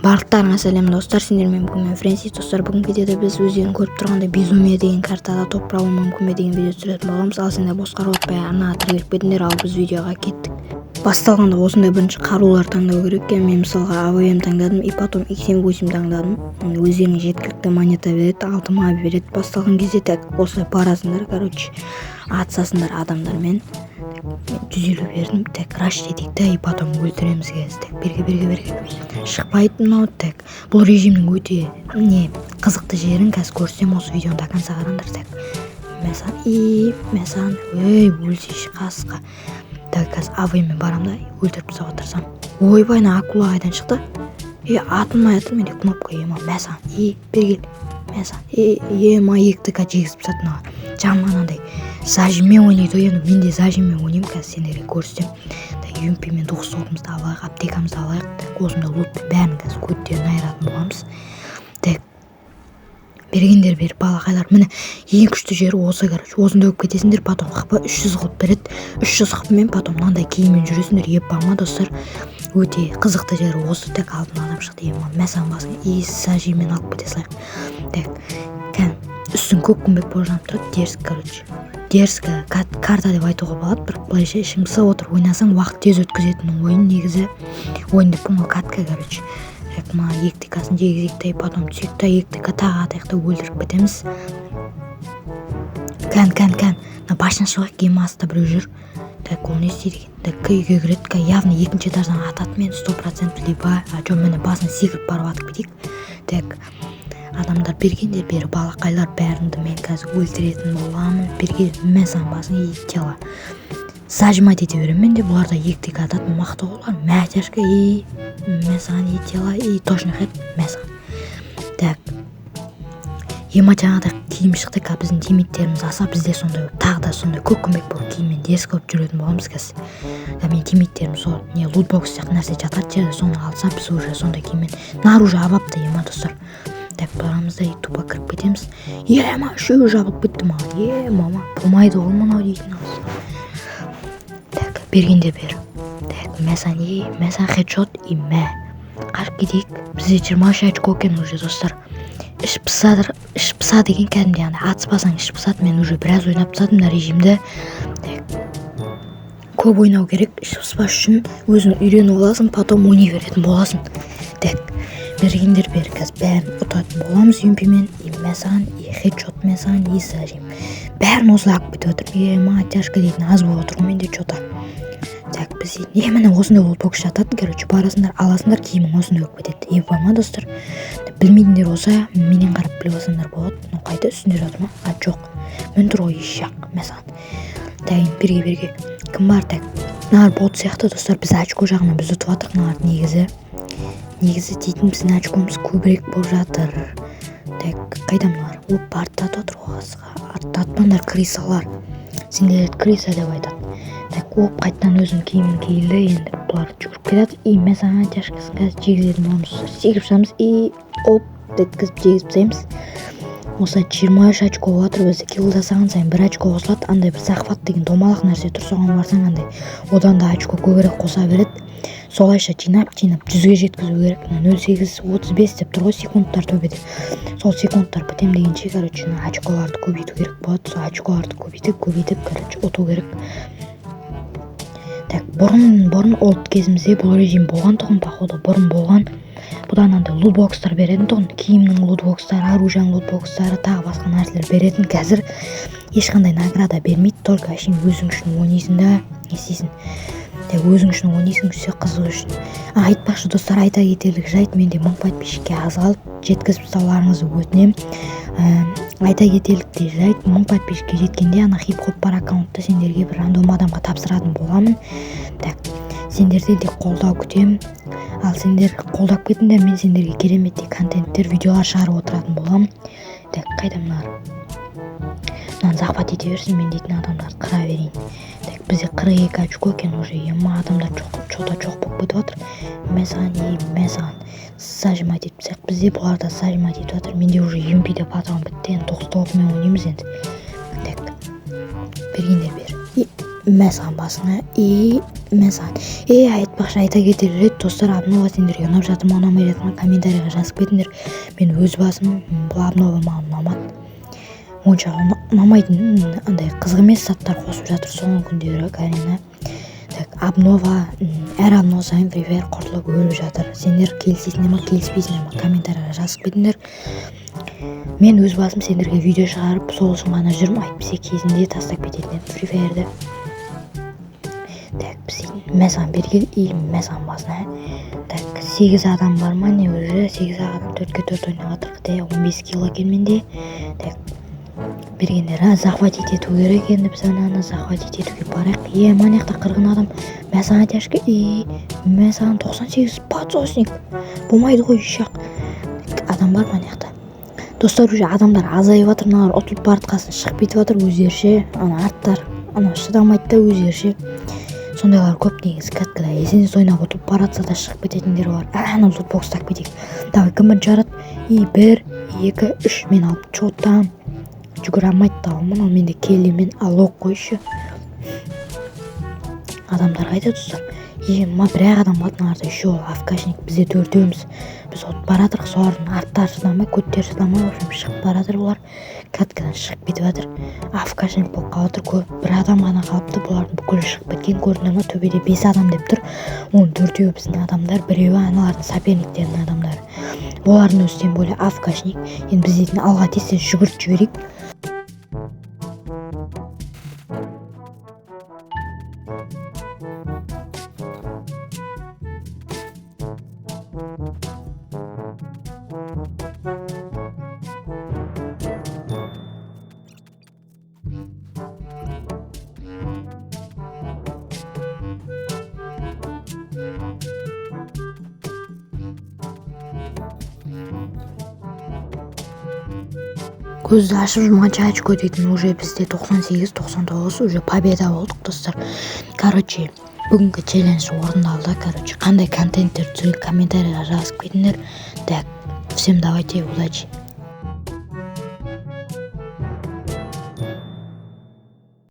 Барлықтарыңа сәлем, достар! Сендермен бүгін мен, Фрэнсис. Достар, бүгінгі видеода біз өздерің көріп тұрғандай «Безумие» деген картада топ бір алу мүмкін бе деген видео түсіретін боламыз. Ал сендер босқа отпай, арнаға тіркеліп кетіңдер. Ал біз видеоға кеттік. Басталғанда осындай бірінші қарулар таңдау керек екен. Мен, мысалға, АВМ таңдадым и потом X78 таңдадым. Өздеріңе жеткілікті монета береді, алты ма береді басталған кезде. Так, осылай барасыңдар, короче, атысасыңдар адамдармен. Мен 150 бердім. Так, раш етейік та и потом өлтіреміз қазір. Так, берге, берге, берге, шықпайды мынау. Так, бұл режимнің өте не қызықты жерін қазір көрсетемін. Осы видеоны до конца қараңдар. Так, мә саған и мә саған, ей, өлсейші, қасқа. Так, қазір АВМ барамын да, өлтіріп тастауға тырысамын. Ойбай, мына акула қайдан шықты? Е, атылмай жатыр менде кнопка. Ема, мә саған и бері кел, мә саған и ема, екі ТК жегізіп тастады. Мына жаман андай зажиммен ойнайды ғой. Енді мен де зажиммен ойнаймын, қазір сендерге көрсетемін. Так, ЮМП мен двухстволкамызды алайық, аптекамызды алайық. Так, осындай лутпен бәрін қазір көттерін айыратын боламыз. Так, бергендер бері, балақайлар. Міне, ең күшті жері осы, короче, осындай болып кетесіңдер. Потом хп 300 қылып береді. 300 хп мен потом мынандай киіммен жүресіңдер, епа ма, достар? Өте қызықты жері осы. Так, алдымнан адам шықты. Ема, мә саған басың и зажиммен алып кете салайық. Так, кән, үстің көкпеңбек болып жанып тұрады. Дерзко, короче, дерзко карта деп айтуға болады. Бірақ былайша ішің пысып отырып ойнасаң, уақыт тез өткізетін ойын негізі. Ойын деппін ғой, катка, короче. Так, мына екі ТК-сын жегізейік та и потом түсейік та, екі ТК тағы атайық та, өлтіріп кетеміз. Кән, кән, кән, мына башына шығайық. Ема, астта біреу жүр. Так, ол не істейді екен? Так, үйге кіреді явно, екінші этаждан атады мен 100%, либо а жоқ, міне, басына секіріп барып атып кетейік. Так, адамдар, бергендер бері, балақайлар, бәріңді мен қазір өлтіретін боламын. Берге, мә саған басың и тело. Зажимать ете беремін мен де. Бұлар да екі ТК атады, мықты ғой олар. Мә, тяжко и мә саған и тело и точно хед, мә саған. Так, ема, жаңағыдай киім шықты. Қазір біздің тиммейттеріміз аса, бізде сондай тағы да сондай көк болып киіммен дерзко болып жүретін боламыз қазір. Да, менің тиммейттерім сол не лутбокс сияқты нәрсе жатады жерде, соны алса, біз уже сондай киіммен наружу алыпты. Ема, достар, так, барамыз да и тупо кіріп кетеміз. Ема, үшеуі жабылып кетті маған. Е, мама, болмайды ғой мынау дейтін. Так, бергенде бер. Так, мә саған и мә саған хедшот и мә, қашып кетейік. Бізде 23 очко екен уже, достар. Іш пысадыр, іш пысады екен кәдімгідей. Андай атыспасаң, іш пысады. Мен уже біраз ойнап тастадым мына режимді. Так, көп ойнау керек іш пыспас үшін. Өзің үйреніп аласың, потом ойнай беретін боласың. Так, бергендер бері, қазір бәрін ұтатын боламыз. ЮМП-мен и мә саған и хедшот, мә саған и зажим, бәрін осылай алып кетіп жатыр. Е, ма, тяжко дейтін аз болып отыр ғой менде че то. Так, біз не, міне, осындай лутбокс жатады. Короче, барасыңдар, аласыңдар, киімің осындай болып кетеді. Е, ма, достар, білмейтіндер болса, менен қарап біліп алсаңдар болады. Мынау қайда, үстінде жатыр ма? А, жоқ, міне тұр ғой, еш жақ. Мә саған. Так, енді берге, берге, кім бар? Так, мыналар бот сияқты, достар. Біз очко жағынан біз ұтып жатырмық мыналарды негізі дейтін, біздің очкомыз көбірек болып жатыр. Так, қайда мыналар? Опа, арттатып жатыр ғой. Қасқа, арттатпаңдар, крысалар, сендерді крыса деп айтады. Так, оп, қайтадан өзінің киімін киілді. Енді бұлар жүгіріп келе и мә саған тяжкасын қазір жегізетін боламыз. Секіріп шығамыз и оп еткізіп жегізіп тастаймыз. Осылай 23 очко болып жатыр бізде. Килл жасаған сайын бір очко қосылады. Андай бір захват деген домалақ нәрсе тұр, соған барсаң, андай одан да очко көбірек қоса береді. Солайша жинап жинап 100-ге жеткізу керек. Мына 0,835 деп тұр ғой секундтар төбеде. Сол секундтар бітем дегенше, короче, мына очколарды көбейту керек болады. Сол очколарды көбейтіп көбейтіп, короче, ұту керек. Так, бұрын олд кезімізде бұл режим болған тұғын, походу, бұрын болған. Бұдан андай лутбокстар беретін тұғын: киімнің лутбокстары, оружияның лутбокстары, тағы басқа нәрселер беретін. Қазір ешқандай награда бермейді, только әшейін өзің үшін ойнайсың да, не істейсің, тек өзің үшін ойнайсың, все, қызық үшін. А, айтпақшы, достар, айта кетерлік жайт: менде 1000 подписчикке аз қалып, жеткізіп тастауларыңызды өтінемін. Айта кетерліктей жайт: 1000 подписчикке жеткенде ана хип хоп бар аккаунтты сендерге бір рандом адамға тапсыратын боламын. Так, сендерден тек қолдау күтемін. Ал сендер қолдап кетіңдер, мен сендерге кереметтей контенттер, видеолар шығарып отыратын боламын. Так, қайда мыналар? Мынаны захват ете берсін, мен дейтін адамдарды қыра берейін. Так, бізде 42 очко екен уже. Ема, адамдар жоқ, че то жоқ болып кетіп жатыр. Мә саған и мә саған, зажимать етіп тастайық. Бізде бұлар да зажимать етіп жатыр. Менде уже юмпиде патрон бітті, енді тоғыз тоғызмен ойнаймыз енді. Так, бергендер бер и Мә саған басыңа и мә саған. Е, айтпақшы, айта кетер рет, достар, обнова сендерге ұнап жатыр ма, ұнамай жатыр ма, комментарийға жазып кетіңдер. Мен өз басым бұл обнова маған ұнамады онша, ұнамайтын андай қызық емес заттар қосып жатыр соңғы күндері Гарина. Так, обнова, әр обнова сайын Free Fire құртылып өліп жатыр. Сендер келісесіңдер ма, келіспейсіңдер ма, комментарийға жазып кетіңдер. Мен өз басым сендерге видео шығарып сол үшін ғана жүрмін, әйтпесе кезінде тастап кететін едім Free Fire'ді. Так, біз мә саған, бері кел и мә саған басына. Так, сегіз адам бар ма, не, уже сегіз адам, 4-ке 4 ойнап жатырмық те, 15 кило екен менде. Так, бергенде захватить ету керек. Енді біз ананы захватить етуге барайық. Е, мына жақта қырғын адам. Мә саған тяжко и мә саған, 98 подсосник болмайды ғой. Үш ақ адам бар мына жақта, достар. Уже адамдар азайып жатыр. Мыналар ұтылып бара жатқасын шығып кетіп жатыр өздері ше. Ана арттар ана шыдамайды да өздері ше. Сондайлар көп негізі. Каткада есенес ойнап ұтылып бара жатса да шығып кететіндер бар. Ана лутбокс тауып кетейік. Давай, кім бірінші жарады? И бір, екі, үш, мен алдым. Че там, жүгіре алмайды да мынау. Менде Келли мен Алок қой еще. Адамдар қайда, достар? Е, ма, бір ақ адам қалды мыналарда, еще ол АФКшник. Бізде төртеуміз. Біз ұтып бара жатырмық, солардың арттары шыдамай, көттері шыдамай, в общем, шығып бара жатыр. Олар каткадан шығып кетіп жатыр, АФКшник болып қалып жатыр көп. Бір адам ғана қалыпты, бұлардың бүкілі шығып кеткен. Көрдіңдер ма, төбеде бес адам деп тұр, оның төртеуі біздің адамдар, біреуі аналардың, соперниктердің адамдары. Олардың өзі тем более АФКшник. Енді біз дейтін алға тез тез жүгіріп жіберейік. Көзді ашып жұмғанша очко дейтін уже бізде 98, 99, уже победа болдық, достар. Короче, бүгінгі челлендж орындалды. Короче, қандай контенттер түсірейік, комментарийға жазып кетіңдер. Так, всем давайте, удачи.